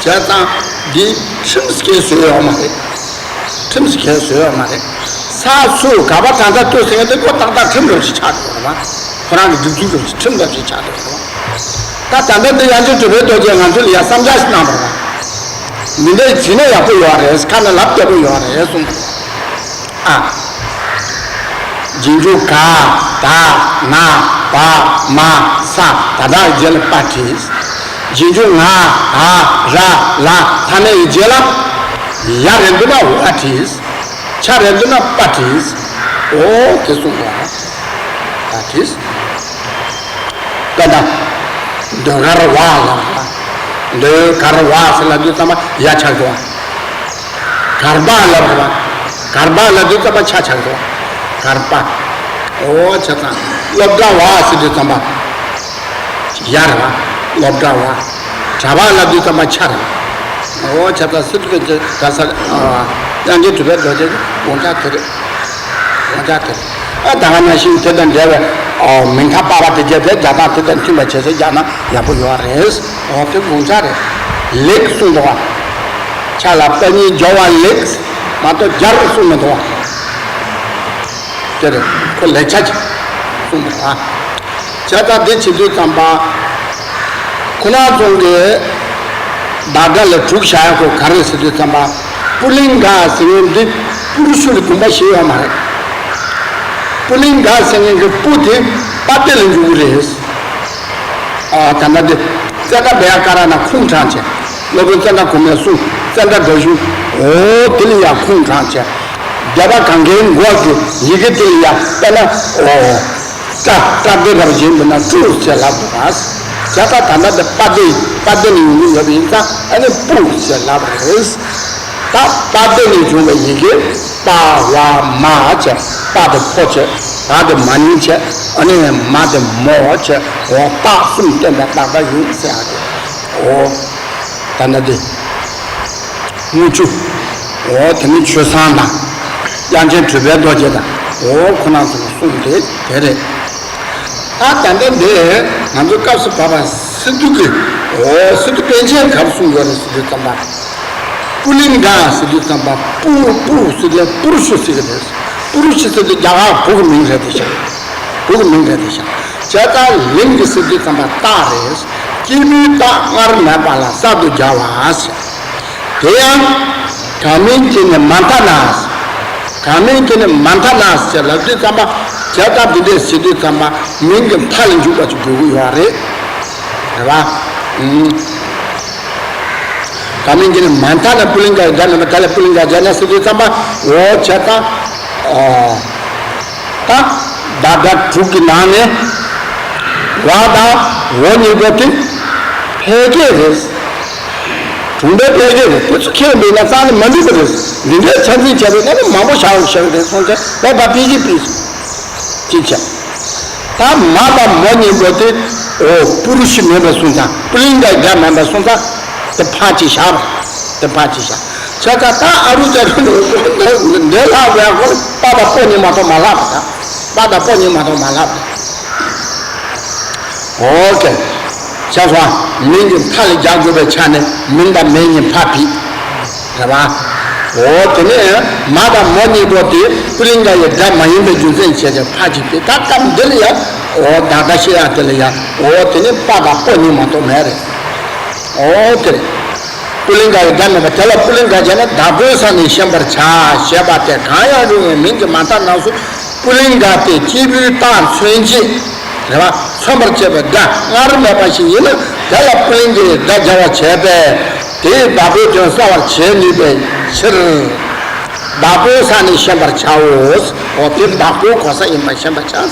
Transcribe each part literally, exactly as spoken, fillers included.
བྱས་ཙང་འདི་ཁྲིམས་སུ་གས་བཟོས་ཡོད་མ་རེད། ཁྲིམས་སུ་གས་བཟོས་ཡོད་མ་རེད། ས་སུ་ག་པ་ད་ལྟ་ལྟོས་ཟེར་མཁན་དེ་ཁོ་ཏག་ཏག་ཁྲིམས་རོབ་ཅིག་ཆགས་འགྲོ་རེད་བ། ཁོ་རང་གི་སྒྲིག་འཛུགས་རོབ་ཅིག་ཁྲིམས་རོབ་ཅིག་ཆགས་འགྲོ་རེད་བ། ད་ད་ལྟ་འདི་དབྱངས་ཅན་གྲུབ་པའི་རྡོ་རྗེས་ང་ཚོ་ལ་ཡ་བསམ་འཆར་ཞིག་གནང་བ་རེད་བ། འདི་འདྲ་བྱས་ན་ཡག་པོ་ཡོད་རེད། ཁ་ནས་ལབ་བདེ་པོ་ཡོད་རེད་གསུངས་པ་རེད། ཨ། རྗེས་འཇུག་ག་ད་ན་བ་མ་ས་ད་དག་རྗེས་ལ་པ་བྲིས། རྗེས་འཇུག་ང་ག་ར་ལ་མཐའ་མའི་རྗེས་ལ་ཡ་རེད་འདུག་ན་བ་བྲིས། ཆ་རེད་འདུག་ན་པ་བྲིས། ཨོ་དེ་གསུངས་པ་པ་བྲིས། པ་ད་ཟློས་གར་བ་ལ་ཟློས་གར་བ་ཟེར་ལབ་དུས་ཙམ་པ་ཡ་ཆགས་འགྲོ་བ། གར་པ་ལབ་རེད་བ། གར་པ་ལབ་དུས་ཙམ་པ་ཆ་ཆགས་འགྲོ་བ། གར་པ། ཨོ་བྱས་ཙང་སློབ་གྲྭ་བ་ཟེར་དུས་ཙམ་པ་ཡ་རེད་བ། སློབ་གྲྭ་བ། གྲྭ་པ་ལབ་དུས་ཙམ་པ་ཆ་རེད་བ། ཨོ་བྱས་ཙང་སི་ཏུ་པའི་རྗེ་ག་ས་ཨ་དབྱངས་ཅན་གྲུབ་པའི་རྡོ་རྗེ་གི་དགོངས་འཆར་དེ་རེད། དགོངས་འཆར་དེ་རེད། ཨ་ད་ག་ནང་བཞིན་དེ་དང་འབྲེལ་བའི་ཨོ་མིང་མཐའ་པ་བ་དེ་རྒྱ་དེ་རྒྱ་སྟངས་དེ་དང་མཐུན་པ་བྱས་ཚེ་རྒྱག་ན་ཡག་པོ་ཡོད་རེད། ཨོ་དེ་དགོངས་འཆར་རེད། ལེགས་གསུངས་འདུག་བ། ཆ་ལ་པ་གཉིས་སྦྱོར་བ་ལེགས། མ་གཏོགས་སྦྱར་གསུངས་མི་འདུག་བ། དེ་རེད། ཁོ་ལེགས་ཆ་ཅིག་གསུངས་འདུག་བ། བྱས་ཙང་འདི་བྱེད་དུས་ཙམ་པ། ཁོ་ན་ཚོང་གི་བདག་སྒྲ་ལ་དྲུག་བཞག་ཡ་ཁོ་ག་རེ་ཟེར་དུས་ཙམ་པ། པུ་ལིང་ག་ཟེར་མཁན་འདི་པུ་རུ་ཤུ་ལ་གོམས་པ་བཞེས་ཡོད་མ་རེད། པུ་ལིང་ག་ཟེར་མཁན་གྱི་པུ་དེ་པ་སྡེ་ལ་འཇུག་གི་རེད། ཨ་ད་ལྟ་འདི་ཙནྡྲ་བྷྱ་ཀ་ར་ཎ་ཁུངས་དྲངས་བྱས། སློབ་དཔོན་ཙནྡྲ་གོ་མིས་གསུངས། ཙནྡྲ་སྒྲ་གཞུང་། འོ་དེ་ལ་ཡང་ཁུངས་དྲངས་བྱས། སྡེ་པ་གང་གཱའི་མགོ་གི་ཡི་གེ་དེ་ལ་ཡང་དཔེར་ན་འོ། ཏྲ་ཏྲ་སྡེ་རབ་བཞིན་དུ་ན་ཀྲུ་ཟེར་ལབ་འདུག་ག་བྱས་ཙང་ད་ལྟ་འདི་པ་སྡེ་པ་སྡེ་ནས་ཡོང་གི་ཡོད་པ་ཡིན་ཙང་ཨ་ནི་པུ་ཟེར་ལབ་རེད། ད་པ་སྡེ་ནས་བྱུང་བའི་ཡི་གེ་པ་བ་མ་བྱས། པ་དེ་ཕོ་བྱས། བ་དེ་མ་ནིང་བྱས། ཨ་ནི་མ་དེ་མོ་བྱས། འོ་རྟགས་གསུམ་བསྟན་པའི་རྟགས་པ་ཡིན་ཟེར་ཡ་དེ། འོ་ད་ལྟ་དེ་དངུལ་ཆུ། འོ་དེ་ནི་ཆུ་སྲང་དང་། དབྱངས་ཅན་གྲུབ་པའི་རྡོ་རྗེ་དང་། འོ་ཁོ་རང་ཚོ་གསུངས་དེ་དེ་རེད། ད་ད་ལྟ་འདི་ང་ཚོ་སྐབས་སུ་བབས་པ་སི་ཏུ་གི། འོ་སི་ཏུ་པཎ་ཆེན་ག་རེ་གསུངས་ཡོད་རེད་ཟེར་དུས་ཙམ་པ། པུ་ལིང་ག་ཟེར་དུས་ཙམ་པ་པུ་པུ་ཟེར་དུས་པུ་རུ་ཤུ་ཟེར་གི་རེད། པུ་རུ་ཤུ་ཟེར་དུས་རྒྱ་གར་བུ་གི་མིང་རེད་དེ་ཤག་བུ་གི་མིང་རེད་དེ་ཤག་བྱས་ཙང་ལིང་གི་ཟེར་དུས་ཙམ་པ་རྟགས་རེད། སྐྱེས་བུའི་རྟགས་སྔར་མེད་པ་ལ་གསར་དུ་སྦྱར་བ་ཟེར། དེ་ཡང་། ག་མིང་གི་ནི་མ་མཐའ་ན། ག་མིང་གི་ནི་མ་མཐའ་ན་ཟེར་ལབ་དུས་ཙམ་པ། བྱས་ཙང་འདི་འདྲས་ཟེར་དུས་ཙམ་པ་མིང་གི་མཐའ་ལ་འཇུག་པ་ཅིག་དགོས་ཀྱི་ཡོད་རེད། རེད་བ། ཨུམ། ག་མིང་གི་ནི་མ་མཐའ་ན་པུ་ལིང་ག་ཡི་སྒྲ་མེད་པ་དེ་ལ་པུ་ལིང་ག་སྦྱར་ན་ཟེར་དུས་ཙམ་པ། འོ་བྱས་ཙང་། ཨོ། ད་བདག་སྒྲ་དྲུག་གི་ནང་ནས་བ་དང་འོ་གཉིས་པོ་དེ་ཕལ་སྐད་རེད། གྲུང་པའི་ཕལ་སྐད་རེད། དེ་ཚོ་ཁས་མེད་ན་རྩ་ནས་མ་འགྲིག་པ་རེད། འདི་འདྲའི་ཆ་འཛིན་བྱས་པའི་ནང་ནས་མང་པོ་བཞག་བཞག་རེད་སོང་ཙང་བས་པ་པི་ཞི་པི་སུ་གཅིག་བྱས། ད་མ་དང་མོ་གཉིས་པོ་དེ་འོ་པུ་རུ་ཤི་མེད་པ་སོང་ཙང་པུ་ལིང་ག་སྒྲ་མེད་པ་སོང་ཙང་དེ་ཕར་གཅིག་བཞག་པ་དེ་ཕར་གཅིག་བཞག་བྱས་ཙང་ད་ཨ་རུ་ཙ་རུ་འདི་ལྷག་པའི་སྐོར་པ་དང་པོ་གཉིས་མ་གཏོགས་མ་ལྷག་པ་དང་། པ་དང་པོ་གཉིས་མ་གཏོགས་མ་ལྷག་པ། ཨོ་ཀེ། བྱས་སོང་། མིང་གི་མཐའ་ལ་རྒྱག་དགོས་པའི་ཆ་ནས་མིང་དང་མིང་གཉིས་ཕར་ཕུད། རེད་བ། འོ་དེ་ནས་མ་དང་མོ་གཉིས་པོ་དེ་པུ་ལིང་ག་ཡི་སྒྲ་མ་ཡིན་པའི་རྒྱུ་མཚན་བྱས་ཏེ་ཕར་གཅིག་ཕུད། ད་སྐབས་འདི་ལ་ཡང་འོ་བདག་སྒྲ་བཤད་ཡག་དེ་ལ་ཡང་འོ་དེ་ནས་པ་དང་པོ་གཉིས་མ་གཏོགས་མེད་རེད། འོ་དེ་རེད། པུ་ལིང་ག་ཡི་སྒྲ་མེད་པ་དེ་ལ་པུ་ལིང་ག་བྱས་ན་བདག་པོའི་ས་ནས་ཤེས་པར་བྱ་ཞེས་པ་སྟེ། གང་ཡང་རུང་བའི་མིང་གི་མ་མཐའ་རྣམས་སུ་པུ་ལིང་ག་སྟེ་སྐྱེས་བུའི་རྟགས་མཚོན་བྱེད་རེད་བ། མཚོན་པར་བྱེད་པའི་སྒྲ་སྔར་མེད་པ་ཞིག་ཡིན་ན་དེ་ལ་པུ་ལིང་གའི་སྒྲ་སྦྱར་བར་བྱས་པས་དེས་བདག་པོའི་དོན་གསལ་བར་བྱེད་ནུས་པའི་ཕྱིར། བདག་པོའི་ས་ནས་ཤེས་པར་བྱའོ། འོ་དེ་བདག་པོའི་གོ་ས་ཡིན་པར་ཤེས་པར་བྱ།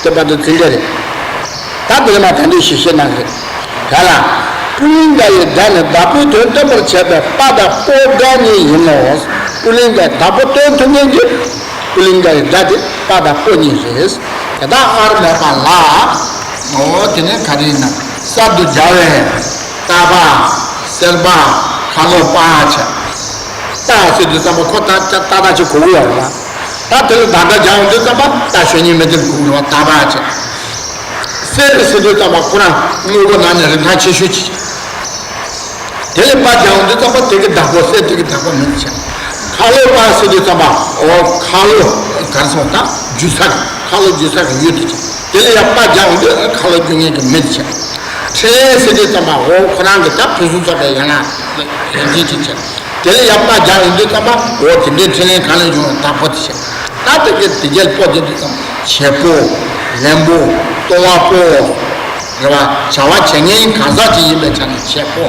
དེ་བར་དུ་ཚིག་འགྲེལ་རེད། ད་དེ་ལ་མ་ད་འདི་ཞིག་བཤད་གནང་གི་རེད། ག་ལ། པུ་ལིང་ག་ཡི་སྒྲ་ནི་བདག་པོའི་དོན་སྟོན་པར་བྱེད་པའི་པ་དང་པོ་སྒྲ་གཉིས་ཡིན་ནོ། པུ་ལིང་གའི་བདག་པོ་སྟོན་ཐུབ་མཁན་གྱི་པུ་ལིང་ག་ཡི་སྒྲ་དེ་པ་དང་པོ་གཉིས་རེད། དེ་དག་སྔར་མེད་པ་ལ། འོ་དེ་ནས་ག་རེ་ཡིན་ན་གསར་དུ་སྦྱར་བའི་རྟ་པ། སེར་པ། ཁ་ལོ་པ་བྱས། རྟ་ཟེར་དུས་ཙམ་པ་ཁོ་ཏག་ཏག་ཅིག་གོ་གི་ཡོད་རེད་བ། ད་དེ་ལ་བདག་སྒྲ་སྦྱར་ཡོང་དུས་ཙམ་པ་རྟ་ཞོན་ཉིན་མེད་དེ་གོ་གི་རེད་བ། རྟ་པ་བྱས། སེར་ཟེར་དུས་ཙམ་པ་ཁོ་རང་དངོས་པོ་ནང་ནས་རིན་ཐང་ཆེ་ཤོས་ཅིག་དེ་ལས་པ་སྦྱར་ཡོང་དུས་ཙམ་པ་དེ་གི་བདག་པོ་གསེར་དེ་གི་བདག་པོ་མིང་དུ་བྱས། ཁ་ལོ་པ་ཟེར་དུས་ཙམ་པ་འོ་ཁ་ལོ་གར་སོང་ད་རྒྱུ་ས་གི་ཁ་ལོ་རྒྱུ་ས་གི་ཡུལ་དུ་བྱས། དེ་ལས་ཡང་པ་སྦྱར་ཡོང་དུས་ཁ་ལོ་རྒྱུ་ངན་གི་མིང་དུ་བྱས། འཕྲིན་ལས་ཟེར་དུས་ཙམ་པ་འོ་ཁོ་རང་གི་ད་ཕུན་སུམ་ཚོགས་པའི་ཡན་ལག་ཡན་ཆད་ཅིག་བྱས། དེ་ལས་ཡང་པ་སྦྱར་ཡོང་དུས་ཙམ་པ་འོ་དེ་འདྲའི་འཕྲིན་ལས་གང་ལས་བྱུང་བའི་བདག་པོ་དེ་བྱས། ད་དེ་གི་དེ་རྒྱལ་པོ་དེ་དུས་ཙམ་བྱེད་པོ། ལན་པོ། གཏོང་བ་པོ། རེད་བ། བྱ་བ་བྱེད་མཁན་གང་ཟག་ཅིག་ཡིན་པའི་ཆ་ནས་བྱེད་པོ།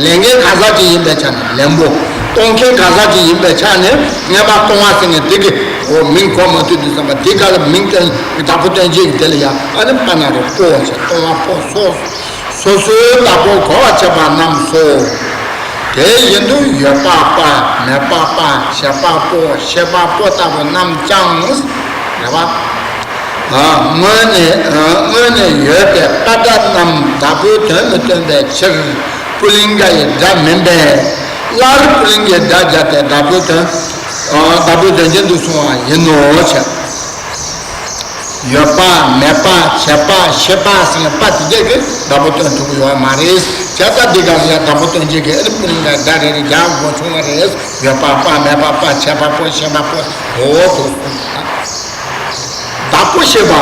ལེན་མཁན་གང་ཟག་ཅིག་ཡིན་པའི་ཆ་ནས་ལེན་པོ། གཏོང་མཁན་གང་ཟག་ཅིག་ཡིན་པའི་ཆ་ནས་སྔོན་མ་གཏོང་བ་ཟེར་མཁན་དེ་གི་འོ་མིང་གོ་མ་ཐུབ་དུས་ཙམ་པ་དེ་ག་ལ་མིང་བཏོན་བདག་པོ་སྟོན་བྱེད་ཀྱི་དེ་ལ་ཡང་ཨ་ནི་པ་ན་རེ་པོ་བྱས་གཏོང་བ་པོ་སོ། སོ་སོའི་བདག་པོ་གོ་བར་བྱེད་པ་རྣམས་སོ། དེ་བཞིན་དུ་ཡོད་པ་པ། མེད་པ་པ། བྱེད་པ་པོ། ཤེས་པ་པོ་ལྟ་བུ་རྣམས་ཀྱང་། རེད་བ། ཨ། སྔོན་ནས་ཨ། སྔོན་ནས་ཡོད་པའི་པ་སྒྲ་རྣམས་བདག་པོའི་དོན་མི་སྟོན་པའི་ཕྱིར། པུ་ལིང་ག་ཡི་སྒྲ་མིན་པས། སླར་པུ་ལིང་གའི་སྒྲ་སྦྱར་ཏེ་བདག་པོའི་དོན། ཨ། བདག་པོའི་དོན་ཅན་དུ་གསུངས་པ་ཡིན་ནོ་ཞེས། ཡོད་པ་མེད་པ་བྱེད་པ་ཤེས་པ་ཟེར་ནས་པ་དེ་གས་ཀྱིས་བདག་པོ་སྟོན་ཐུབ་ཀྱི་ཡོད་མ་རེད། བྱས་ཙང་འདི་ག་ལ་ཡང་བདག་པོ་སྟོན་བྱེད་ཀྱི་ཨ་ནི་པུ་ལིང་གའི་སྒྲ་རེ་རེ་རྒྱག་དགོས་བྱུང་བ་རེད། ཡོད་པ་པ། མེད་པ་པ། བྱེད་པ་པོ། ཤེས་པ་པོ། འོ་དུ་གསུངས། བདག་པོ་ཞེས་པ།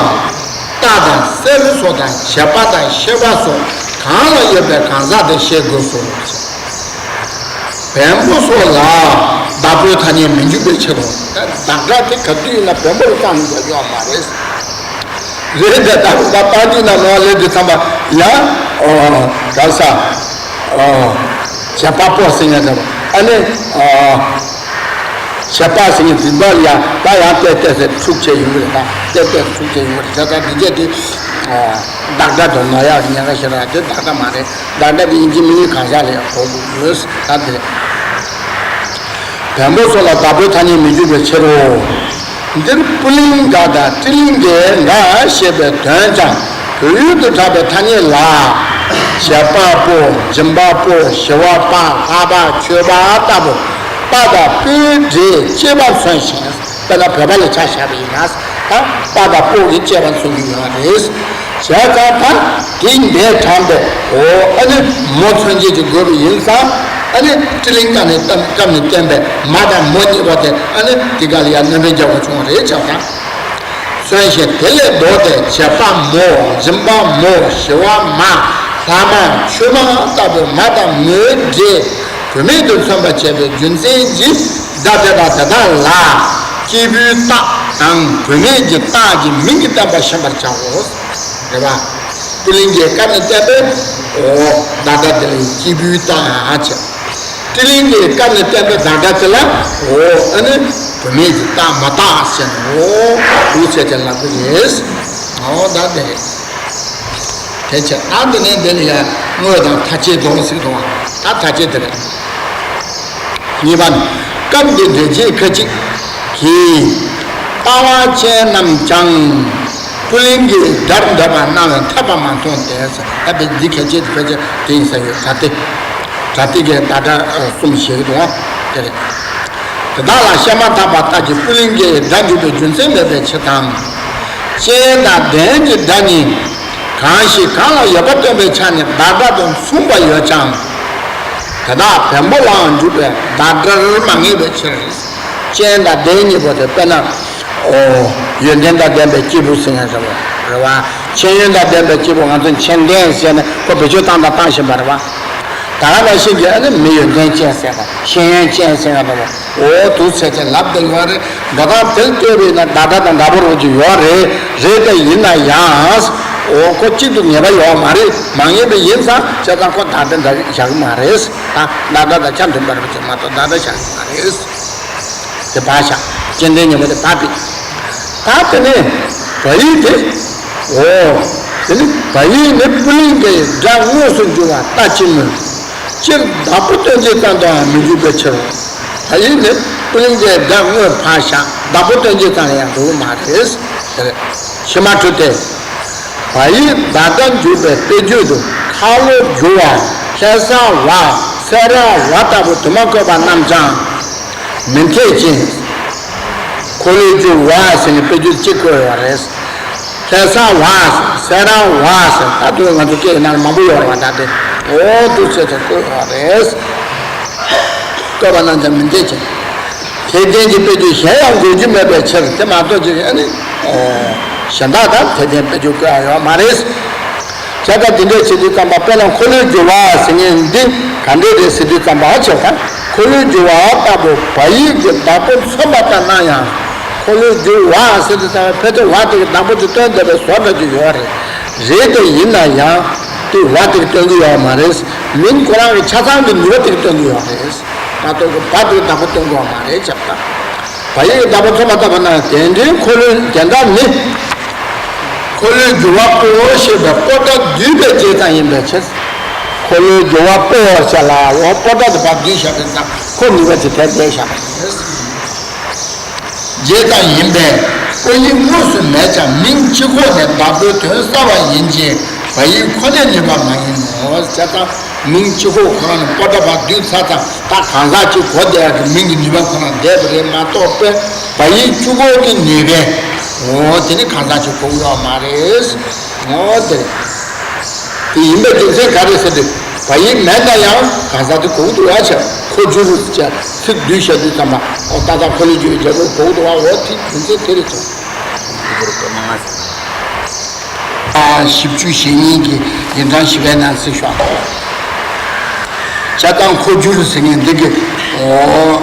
རྟ་དང་གསེར་སོགས་དང་བྱེད་པ་དང་ཤེས་པ་སོགས་གང་ལ་ཡོད་པའི་གང་ཟག་དེ་ཤེས་དགོས་སོ། བེམ་པོ་སོགས་ལ་བདག་པོའི་ཐ་སྙད་མི་འཇུག་པའི་ཕྱིར་རོ། བདག་སྒྲ་དེ་ག་དུས་ཡིན་ན་བེམ་པོ་ལ་བཏགས་ནས་འཇོག་ཡོད་མ་རེད། རེད་དེ་ད་བདག་པོ་བཏགས་དུས་ན་ནོར་ལས་དེ་ཚང་མ་ཡང་ག་ས་བྱེད་པ་པོ་ཟེར་ཡ་ད་ཨ་ནི་བྱེད་པ་ཟེར་ཡ་དེ་འདྲ་ཡང་ད་ཡང་བལྟས་བལྟས་ཟེར་འཁྲུག་བྱས་ཡོང་གི་རེད། ད་བལྟས་བལྟས་འཁྲུག་བྱས་ཡོང་གི་རེད། བྱས་ཙང་འདི་གས་དེ་བདག་སྒྲ་དང་ནོར་ཡག་ཉེན་ཁ་ཞེ་དྲག་དེ་བདག་སྒྲ་མ་རེད། བདག་སྒྲ་དེ་ཡིན་གཅིག་མིན་གཅིག་གང་ཟག་ལ་ཡང་གོ་དགོས་ཡོད། ད་དེ་བེམ་པོ་སོགས་ལ་བདག་པོའི་ཐ་སྙད་མི་འཇུག་པའི་ཕྱིར་རོ། འདིར་པུ་ལིང་ག་དང་སྤྲི་ལིང་གའི་ག་ཞེས་པའི་དོན་ཀྱང་བོད་ཡུལ་དུ་གྲགས་པའི་ཐ་སྙད་ལ། བྱེད་པ་པོ། སྦྱིན་པ་པོ། ཞི་བ་པ། ལྷ་པ། མཆོད་པ་ལྟ་བུ་པ་དང་པོའི་སྒྲས་གཅེས་པར་མཚོན་ཞིང་། དཔེར་ན་བོད་པ་ལ་ཆ་བཞག་པ་ཡིན་ན། ད་པ་དང་པོ་གིས་གཅེས་པར་མཚོན་གྱི་ཡོད་རེད། བྱས་ཙང་ད་དེ་འདས་དྲངས་པའི་འོ་ཨ་ནི་མོ་མཚོན་བྱེད་ཀྱི་དགོས་པ་ཡིན་ཙང་ཨ་ནི་སྤྲི་ལིང་ག་ནས་བཏབ་བཀབ་ནས་བསྟན་པའི་མ་དང་མོ་གཉིས་པོ་དེ་ཨ་ནི་དེ་ག་ལ་ཡང་སྣོན་པ་རྒྱག་དགོས་བྱུང་བ་རེད། བྱས་ཙང་མཚོན་ཞིང་དེ་ལས་ལྡོག་སྟེ་བྱེད་པ་མོ། སྦྱིན་པ་མོ། ཞི་བ་མ། ལྷ་མ། མཆོད་མ་ལྟ་བུའི་མ་དང་མོའི་སྒྲས་བུད་མེད་དུ་མཚོན་པར་བྱས་པའི་རྒྱུ་མཚན་གྱིས་སྒྲ་དེ་དང་དེ་དག་ལ་སྐྱེས་བུའི་རྟགས་དང་བུད་མེད་ཀྱི་རྟགས་ཀྱི་མིང་གིས་བསྟན་པར་ཤེས་པར་བྱའོ། རེད་པ། པུ་ལིང་གའི་སྐབས་ནས་བསྟན་པའི་འོ་ད་ལྟ་དེ་ལ་སྐྱེས་བུའི་རྟགས་ཡང་བྱས། སྤྲི་ལིང་གའི་སྐབས་ནས་བསྟན་པའི་ད་ལྟ་དེ་ལ་འོ་ཨ་ནི་བུད་མེད་ཀྱི་རྟགས་མ་བཏགས་ཟེར་ནས་འོ་འདུག་ཟེར་ཏེ་ལབ་ཀྱི་རེད། འོ་ད་དེ་རེད། དེ་བྱས་ཨ་འདི་ནས་འདི་ལ་ཡང་དངོས་དང་མཐའ་བཅད་དོ་ཟེར་དོ། ད་མཐའ་བཅད་དེ་རེད། གཉིས་པ་ནི། སྐབས་འདི་འགྲེལ་བྱེད་ཁ་ཅིག་གིས། ལྟ་བ་ཅན་རྣམས་ཀྱང་པུ་ལིང་གའི་སྒྲར་འདོད་པ་སྣང་བས་འཐད་པ་མ་མཐོང་སྟེ། ད་དཔེ་འདི་ཁ་ཅིག་དཔེ་ཆ་དེ་ཡིན་ས་ཡོད། དྲ་ཏི། དྲ་ཏི་གའི་བརྡ་སྒྲ་གསུམ་ཞིག་འདུག་དེ་རེད། དེ་དག་ལ་བཤད་མ་ཐག་པ་ལྟར་གྱི་པུ་ལིང་གའི་སྒྲ་འཇུག་པའི་རྒྱུ་མཚན་མེད་པའི་ཕྱིར་དང་། ཅན་དང་ལྡན་གྱི་སྒྲ་གཉིས་གང་ཞིག་གང་ལ་ཡོད་པ་སྟོན་པའི་ཆ་ནས་བརྡ་སྒྲ་དང་མཚུངས་པ་ཡོད་ཀྱང་། དེ་དག་བེམ་པོ་ལའང་འཇུག་པའི་བརྡ་སྒྲར་མ་ངེས་པའི་ཕྱིར། ཅན་དང་ལྡན་གཉིས་པོ་དེ་དཔེར་ན། ཨོ། ཡོན་ཏན་དང་ལྡན་པའི་སྐྱེས་བུ་ཟེར་མཁན་རེད་པ། རེད་པ། མཁྱེན་ཡོན་དང་ལྡན་པའི་སྐྱེས་བུ་ང་ཚོས་མཁྱེན་ལྡན་ཟེར་ནས་ཁོ་བེད་སྤྱོད་བཏང་དང་བཏང་བཞིན་པ་རེད་པ། ད་ག་ནང་བཞིན་གྱི་ཨ་ནི་མི་ཡོན་ཏན་ཅན་ཟེར་དང་ཤེས་ཡོན་ཅན་ཟེར་ཡང་རེད་པ། འོ་འདུག་ཟེར་ཏེ་ལབ་བསྡད་ཡོད་རེད། འགྲོ་སྟངས་དེ་ལྟོས་པ་ཡིན་ན་བརྡ་སྒྲ་དང་འདྲ་པོ་རེད་ཀྱི་ཡོད་རེད། རེད་དེ་ཡིན་ན་ཡང་། འོ་ཁོ་གཅིག་ཏུ་ངེས་པ་ཡོད་མ་རེད། མ་ངེས་པ་ཡིན་ཙང་བྱས་ཙང་ཁོ་བརྡ་སྒྲ་འདྲ་བཞག་གི་མ་རེད། ད་བརྡ་སྒྲ་དང་ཆ་མཐུན་པ་རེད་པ་ཅིག་མ་གཏོགས་བརྡ་སྒྲ་བཞག་གི་མ་རེད། དེ་ཕར་བཞག་སྤྱན་ལྡན་ཉིན་མོ་དེ་ཕར་ཕུད། ད་དེ་ནས་བ་ཡིག་དེ། འོ། དེ་ནི་བ་ཡིག་ནི་པུ་ལིང་གའི་སྒྲ་དངོས་སུ་འགྱུར་བ་ལྟ་ཅི་སྨོས། སྤྱིར་བདག་པོ་སྟོན་བྱེད་ཙམ་དུའང་མི་འཇུག་པའི་ཕྱིར། བ་ཡིག་ནི་པུ་ལིང་གའི་སྒྲ་དངོས་ཕར་བཞག་བདག་པོ་སྟོན་བྱེད་ཙམ་ལ་ཡང་འགྲོ་གི་མ་རེད། དེ་རེད། ཕྱི་མ་འཕྲོས་ཏེ། བ་ཡིག་བརྡ་སྒྲ་འཇུག་པའི་དཔེ་བརྗོད་དུ་ཁ་ལོ་སྒྱུར་བ། ལྷ་ས་བ། སེ་ར་བ་ལྟ་བུ་དུ་མ་བཀོད་པ་རྣམས་ཀྱང་། མི་འཐད་ཅིང་། ཁོ་ལོ་སྒྱུར་བ་ཟེར་ནས་དཔེ་བརྗོད་གཅིག་བཀོད་ཡོད་རེད། ལྷ་ས་བ། སེ་ར་བ་ཟེར་ད་དུང་ང་ཚོ་སྐད་ཡིག་ནང་ལ་མང་པོ་ཡོད་རེད་པ། ད་དེ་ འོ་འདུག་ཅེས་ཀྱང་བཀོད་པ་རེད། བཀོད་པ་རྣམས་ཀྱང་མི་འཐད་ཅིང་། དེ་ལྡན་གྱི་དཔེ་བརྗོད་གཞན་ཡང་འགོད་རྒྱུ་མེད་པའི་ཕྱིར་དེ་མ་གཏོགས་ཀྱི་ཨ་ནི། གཞན་དག་དང་དེ་ལྡན་དཔེ་བརྗོད་བཀོད་ཡ་ཡོད་མ་རེད། བྱས་ཙང་དེ་འདྲ་བྱེད་དུས་ཙམ་པ་དཔེར་ན་འཁོར་ལོས་སྒྱུར་བ་ཟེར་མཁན་འདི་ག་འདྲས་རེད་ཟེར་དུས་ཙམ་པ་བྱས་ཙང་འཁོར་ལོས་སྒྱུར་བ་ལྟ་བུ་བ་ཡིག་གི་བདག་པོ་མཚོན་པ་ལྟར་སྣང་ཡང་། འཁོར་ལོས་སྒྱུར་བ་ཟེར་དུས་ཙམ་པ་ཕལ་ཆེར་བ་དེ་གི་བདག་པོ་དེ་སྟོན་བསྡད་པའི་བཟོ་འདྲ་ཅིག་ཡོད་རེད། རེད་དེ་ཡིན་ན་ཡང་དེ་བ་དེ་གི་སྟོན་གྱི་ཡོད་མ་རེད། མིང་ཁོ་རང་གི་ཆ་ཚང་གི་ནུས་པ་དེ་གི་སྟོན་གྱི་ཡོད་རེད། མ་གཏོགས་ཀྱི་བ་དེ་གི་བདག་པོ་སྟོན་གྱི་ཡོད་མ་རེད་བྱས་ཙང་། བ་ཡིག་གི་བདག་པོ་མཚོན་པ་ལྟ་བུ་ན་དེ་འདྲའི་འཁོར་ལོའི་དེ་འདྲ་ནི། འཁོར་ལོས་སྒྱུར་བ་པོ་ཞེས་པའི་པོ་ཏ་བསྡུས་པའི་རྗེས་ཙམ་ཡིན་པའི་ཕྱིར། འཁོར་ལོས་སྒྱུར་བ་པོ་ཞེས་ལ་འོ་པོ་ཏ་དེ་ཕར་བསྡུས་བཞག་པའི་ཙམ་ཁོ་ནུས་པ་དེ་དེར་བསྡད་བཞག་པ་ཡིན། རྗེས་ཙམ་ཡིན་པས་པོ་ཡིག་དངོས་སུ་མེད་ཀྱང་མིང་སྤྱི་ཁོག་ནས་བདག་པོའི་དོན་གསལ་བ་ཡིན་གྱི་བ་ཡིག་ཁོ་ནའི་ནུས་པ་མ་ཡིན་ནོ། བྱས་ཙང་མིང་སྤྱི་ཁོག་ཁོ་རང་ནས་པོ་ཏ་ཕར་བསྡུས་ཚར་ཙང་། ད་གང་ཟག་གཅིག་གོ་བསྡད་ཡག་གི་མིང་གི་ནུས་པ་ཁོ་རང་བསྡད་པ་རེད་མ་གཏོགས་པའི་བ་ཡིག་གཅིག་པོ་གི་ནུས་པས། འོ་དེ་ནི་གང་ཟག་གཅིག་གོ་གི་ཡོད་མ་རེད། འོ་དེ་རེད། དེ་ཡིན་པའི་རྒྱུ་མཚན་ག་རེ་ཟེར་དུས་བ་ཡིག་མེད་ན་ཡང་གང་ཟག་དེ་གོ་གི་འདུག་བ་བྱས་འཁོར་སྒྱུར་བྱས་ཚིག་བསྡུས་བཤད་དུས་ཙམ་པ་འོ་ཏག་ཏག་འཁོར་ལོས་སྒྱུར་བའི་རྒྱལ་པོ་གོ་གི་འདུག་བ། འོ་དེ་རྒྱུ་མཚན་དེ་རེད་ཙང་། བཞི་བཅུ་ཞེ་གཉིས་ཀྱི་ཡིག་ཐང་བཞི་པའི་ནང་གསལ་ཤོག་བྱས་ཙང་འཁོར་སྒྱུར་ཟེར་མཁན་འདི་གི་འོ་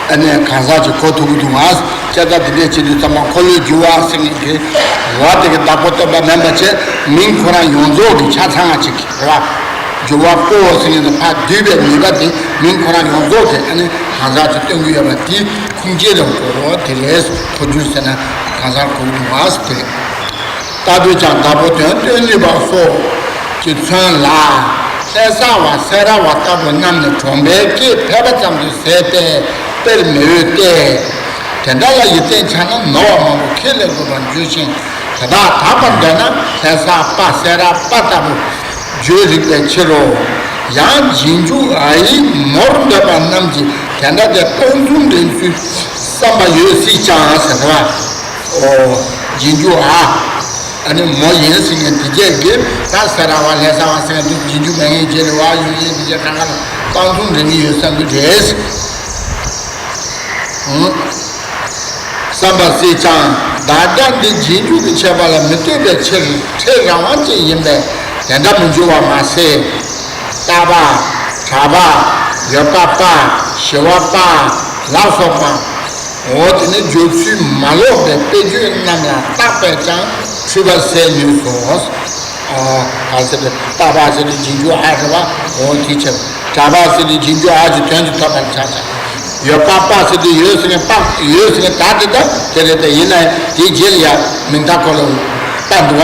ཨ་ནི་གང་ཟག་ཅིག་གོ་ཐུབ་ཀྱི་འདུག་ང་། བྱས་ཙང་དེ་འདྲས་བྱེད་དུས་ཙམ་པ་འཁོར་ལོས་སྒྱུར་བ་ཟེར་མཁན་གྱི་བ་དེ་གི་བདག་པོ་སྟོན་པ་མིན་པ་བྱས་མིང་ཁོ་རང་ཡོངས་རྫོགས་ཀྱི་ཆ་ཚང་ཅིག་རེད་བ། སྒྱུར་བ་པོ་ཟེར་མཁན་དེ་ཕར་བསྡུས་པའི་ནུས་པ་དེ་མིང་ཁོ་རང་ཡོངས་རྫོགས་དེ་ཨ་ནི་གང་ཟག་ཅིག་སྟོན་གྱི་ཡོད་པ་དེ་ཁུངས་སྐྱེལ་དུ་གོ་དེ་རེད། འཁོར་སྒྱུར་ཟེར་ན་གང་ཟག་གོ་གི་འདུག་ང་ཟེར་དེ་རེད། ལྟ་བུས་ཀྱང་བདག་པོ་དོན་སྟོན་ནུས་པ་སོགས་ཀྱི་མཚོན་ལ། ལྷ་ས་བ་སེ་ར་བ་ལྟ་བུ་རྣམས་ནི་གྲོང་པའི་སྐད་ཕལ་པ་ཙམ་དུ་ཟད་པས་དཔེར་མི་འོས་ཏེ། དེ་འདྲ་ལ་ཡིད་བརྟན་བྱ་ན་ནོར་བ་མང་པོ་ཁས་ལེན་དགོས་པར་འགྱུར་ཞིང་། དེ་དག་དག་པར་འདོད་ན་ལྷ་ས་པ་སེ་ར་པ་ལྟ་བུ་བརྗོད་རིགས་པའི་ཕྱིར་རོ། ཡང་རྗེས་འཇུག་འ་ཡིག་མོར་འདོད་པ་རྣམས་ཀྱིས་དེ་འདྲ་དེ་སྟོང་གསུམ་འདྲེན་ཚུལ་བསམ་པ་ཡོད་སྲིད་ཀྱང་ཟེར་བ། ཨོ། རྗེས་འཇུག་འ། ཨ་ནི་མོ་ཡིན་ཟེར་མཁན་དེ་རྒྱས་ཀྱི་ད་སེ་ར་བ་ལྷ་ས་བ་ཟེར་མཁན་དེ་རྗེས་འཇུག་མེད་མཁན་རྗེས་ལ་བ་ཡོད་མཁན་དེ་རྒྱས་གང་ག་ལ་སྟོང་གསུམ་འདྲེན་གྱི་ཡོད་བསམ་གྱི་རེད། ཨང་། བསམ་པ་སྲིད་ཀྱང་བདག་ཅག་འདི་རྗེས་འཇུག་གི་ཁྱད་པར་ལ་མི་ལྟོས་པའི་ཕྱིར་ཕྲད་རང་དབང་ཅན་ཡིན་པས་དེ་འདྲ་མི་འགྱུར་བ་མ་ཟད། རྟ་པ། གྲྭ་པ། ཡོད་པ་པ། ཞི་བ་པ། ལ་སོགས་པ། འོ་དེ་ནི་བརྗོད་ཚུལ་མ་ལོག་པའི་དཔེ་བརྗོད་རྣམས་ལ་བརྟགས་པས་ཀྱང་འཁྲུལ་པ་སེལ་ནུས་སོ། ཨ། ག་ཟེར་ཏེ་རྟ་པ་ཟེར་ཏེ་རྗེས་འཇུག་འ་རེད་བ། འོ་དེ་ཕྱིར་གྲྭ་པ་ཟེར་ཏེ་རྗེས་འཇུག་འ་གི་དོན་དུ་ཐོབ་པར་བྱ་ཞིང་། ཡོད་པ་པ་ཟེར་ཏེ་ཡོད་ཟེར་མཁན་པ་ཡོད་ཟེར་མཁན་ད་དེ་ད་དེ་རེད་དེ་ཡིན་ན་དེའི་རྗེས་ལ་ཡ་མིང་མཐའ་འཁོར་ལོ་པ་འདུག་བ།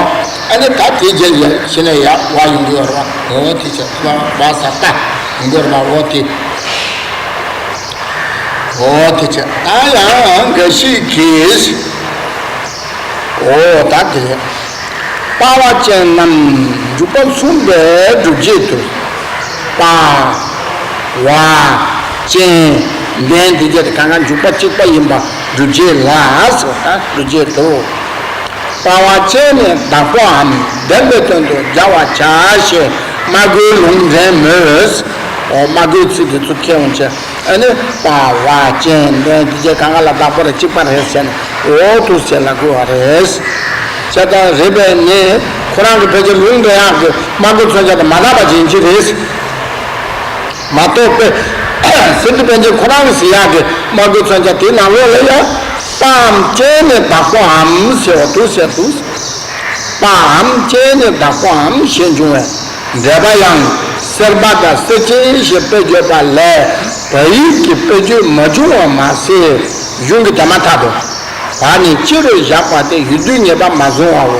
ཨ་ནི་ད་དེའི་རྗེས་ལ་ཡ་གཞི་ནས་ཡ་བ་ཡོང་གི་ཡོད་རེད་བ། འོ་དེ་ཕྱིར་བ་བ་ས་པ་ཡོང་གི་ཡོད་རེད་བ། འོ་དེ། འོ་དེ་ཕྱིར་ད་ཡང་འགའ་ཞིག་གིས། འོ་ད་དེ་རེད། པ་བ་ཅན་རྣམས་འཇུག་པ་མཚུངས་པའི་སྒྲུབ་བྱེད་དུ། པ། བ། ཅན། ལྡན་དེ་བརྒྱད་དེ་གང་ག་འཇུག་པ་གཅིག་པ་ཡིན་པ་སྒྲུབ་བྱེད་ལ་ཟེར་བ་ད་སྒྲུབ་བྱེད་དུ། པ་བ་ཅན་ནི་བདག་པོའམ་ལྡན་པའི་དོན་དུ་སྦྱར་བར་བྱ་ཞེས་སྨྲ་སྒོའི་ལུང་འདྲེན་མོད། འོ་སྨྲ་སྒོའི་ཚིག་དེ་ཚོ་ཁྱེར་འོང་བྱས། ཨ་ནི་པ་བ་ཅན་ལྡན་དེ་བརྒྱད་གང་ག་ལ་བདག་པོ་རེ་གཅིག་པ་རེད་ཟེར་ནས་འོ་འདུག་ཟེར་ལབ་དགོས་པ་རེད། བྱས་ཙང་རེད་པས་ནི་ཁོ་རང་གི་ཕལ་ཆེར་ལུང་འདྲེན་ཡག་གི་སྨྲ་སྒོ་མཚོན་བྱ་དང་མ་དག་པ་ཅན་ཅིག་རེད། མ་གཏོགས་པའི་སེམས་ཅན་ཕལ་ཆེར་ཁོ་རང་གི་ཟེར་ཡག་གི་སྨྲ་སྒོ་མཚོན་བྱ་དེའི་ནང་ལོགས་ལ་ཡང་པའམ་ཅན་ནི་བདག་པོའམ་ཟེར་བ་འདུག་ཟེར་འདུག་པའམ་ཅན་ནི་བདག་པོའམ་ཞེས་འབྱུང་བས། འགྲེལ་པ་ཡང་སེར་པ་དང་སེར་ཆེན་ཞེས་དཔེ་བརྗོད་པ་ལས་བ་ཡིག་གི་དཔེ་བརྗོད་མ་བྱུང་བ་མ་ཟད་གཞུང་གི་དེ་མ་ཐག་ཏུ་བ་ནི་སྤྱི་རུ་བཞག་པ་སྟེ་ཡུལ་དུས་ངེས་པ་མ་བཟུང་བའོ།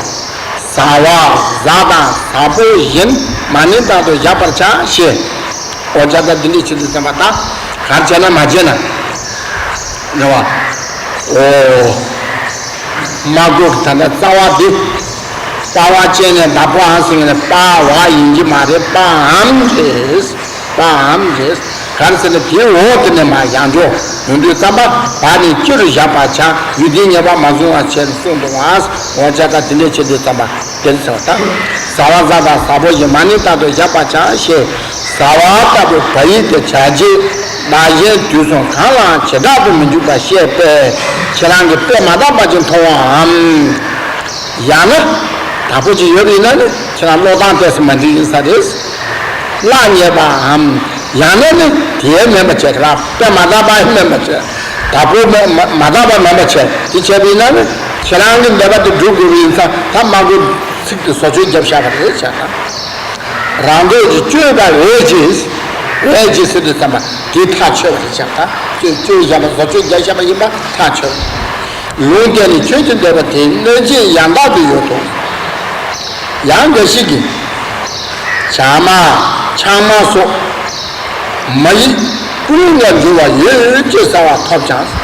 ཟ་བ་བཟའ་དང་ཟ་པོ་བཞིན་མ་ནིང་དག་ཏུ་བཞག་པར་བྱ་ཞེས། འོ་བྱས་ཙང་འདི་འདྲའི་ཆེད་དུ་བསྟན་པ་དང་གར་བྱས་ན་མ་བྱས་ན་རེད་བ། འོ། སྨྲ་སྒོ་གི་ད་ལྟ་རྩ་བ་འདི། པ་བ་ཅན་ནི་བདག་པོའམ་ཟེར་ནས་པ་བ་ཡིན་གྱི་མ་རེད། པའམ་རེད། པའམ་རེད། ག་རེ་ཟེར་ན་དེའི་འོག་དེ་ནས་མར་ཡང་འགྲོ་ཡོང་དུས་ཙམ་པ་བ་ནི་སྤྱི་རུ་བཞག་པར་བྱ། ཡུལ་དུས་ངེས་པ་མ་བཟུང་བ་བྱས་ནས་གསུངས་འདུག་བ། འོ་བྱས་ཙང་དེ་འདྲའི་ཆེད་དུ་བསྟན་པ་དེར་ཟེར་བ་དང་། བཟའ་བ་བཟའ་དང་བཟའ་པོ་ཡིན། མ་ཎི་ལྟར་དུ་བཞག་པར་བྱ་ཞེས་བཟའ་བ་ལྟ་བུའི་བ་ཡིག་དེ་བྱ་བྱེད་བདག་གཞན་དུས་གསུམ་གང་ལའང་བྱེ་བྲག་ཏུ་མི་འཇུག་པར་བཤད་པས། ཁྱེད་རང་གིས་དཔེ་མ་དག་པ་ཅིག་མཐོང་བའམ། ཡང་ན། དག་པོ་ཅིག་ཡོད་པ་ཡིན་ན་ནི་ཁྱེད་རང་ཀློག་སྟངས་ཏོག་ཙམ་མ་འགྲིག་ཡིན་ས་རེད། གླགས་རྙེད་པའམ། ཡང་ན་ནི་དེའི་མིན་པ་བྱས། ཁྱེད་རང་དཔེ་མ་དག་པ་མིན་པ་བྱས། དག་པོ་མ་མ་དག་པ་མིན་པ་བྱས། དེ་བྱས་པ་ཡིན་ན་ནི་ཁྱེད་རང་གི་འདོད་པ་དེ་འགྲུབ་དགོས་པ་ཡིན་ཙང་ད་མ་གོ་ཚིག་དེ་བཟོ་བཅོས་བརྒྱབ་བཞག་པ་རེད་བྱས་ན། རང་འདོད་ཀྱི་སྤྱོད་པ་རེད་ཅེས། རེད་ཅེས་ཟེར་དུས་ཙམ་པ་དེ་ཐག་ཆོད་པ་རེད་བྱས་ན། བཅོས་བཅོས་བཞག་པ་བཟོ་བཅོས་བརྒྱབ་བཞག་པ་ཡིན་པ་ཐག་ཆོད། ལུང་བསྟན་ནི་ཁྱོད་ཀྱི་འདོད་པ་དེ་གནོད་བྱེད་ཡང་དག་ཏུ་ཡོད་དོ། ཡང་འགའ་ཞིག་གིས། བྱ་མ། ཆང་མ་སོགས་མ་ཡིག་ཀུན་ལ་འགྱུར་བ་ཡོད་ཅེས་ཟེར་བ་ཐོབ་ཀྱང་